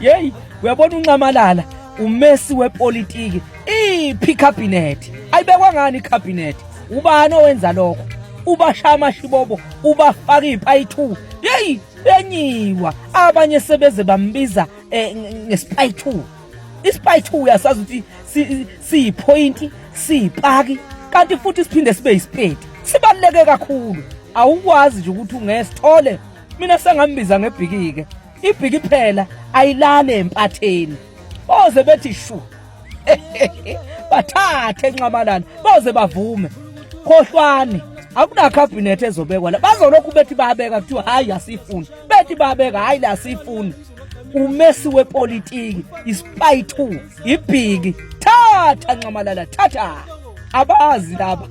Yeyi, uyabona uNxamalala umesi wepolitiki, iphi cabinet? Ayibekwa ngani icabinet? Ubani owenza lokho? Ubashaya amashibobo, ubafaka izipayi 2. Yeyi, benyiwa. Abanye sebeze bambiza eh, ngespayi 2. Ispayi 2 uyasazi ukuthi siyiphoyinti, siyipaki, kanti futhi siphinde sibe yisipedi. Sibaluleke kakhulu. Awukwazi nje ukuthi ungesithole. Mina sengambiza ngebhiki-ke. Ibhiki phela ayilale empatheni. Boze bethi shu. Bathathe enxamalala, boze bavume. Khohlwani, akuna cabinet ezobekwa la. Bazolokhu bethi bayabeka kuthiwa hayi asifuni. Bethi bayabeka hayi la asifuni. Umesi wepolitiki, ispy 2, ibhiki. Thatha Nxamalala, thatha. Abazi laba.